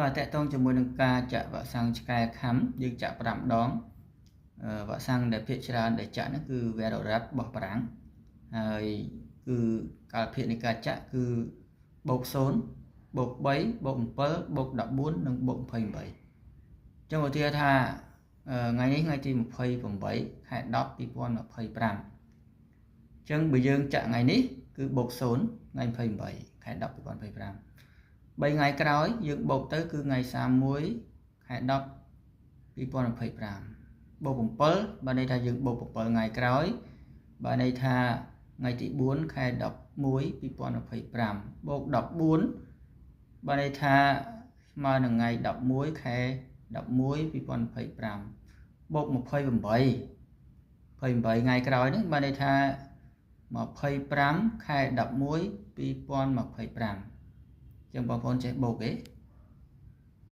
បាទ តកតងជាមួយនឹងការចាក់វ៉ាក់សាំងឆ្កែខាំ យើងចាក់5ដង។ វ៉ាក់សាំងដែលភាគច្រើនដែលចាក់ហ្នឹងគឺ Verorab របស់បារាំង ហើយគឺកាលភាគនៃការចាក់គឺបូក0 បូក3 បូក7 បូក14 និងបូក28។ អញ្ចឹងឧទាហរណ៍ថាថ្ងៃនេះថ្ងៃទី28ខែ10 2025 អញ្ចឹងបើយើងចាក់ថ្ងៃនេះគឺបូក0ថ្ងៃ28ខែ10 2025 3ថ្ងៃក្រោយយើងបូកទៅគឺថ្ងៃ31ខែ10 2025 បូក7 បានន័យថាយើងបូក7ថ្ងៃក្រោយ បានន័យថាថ្ងៃទី4ខែ11 2025 បូក14 បានន័យថាស្មើនឹងថ្ងៃ11ខែ11 2025 បូក28 28ថ្ងៃក្រោយនេះ បានន័យថា25ខែ11 2025។ ចឹងបងប្អូនចេះបូកទេ?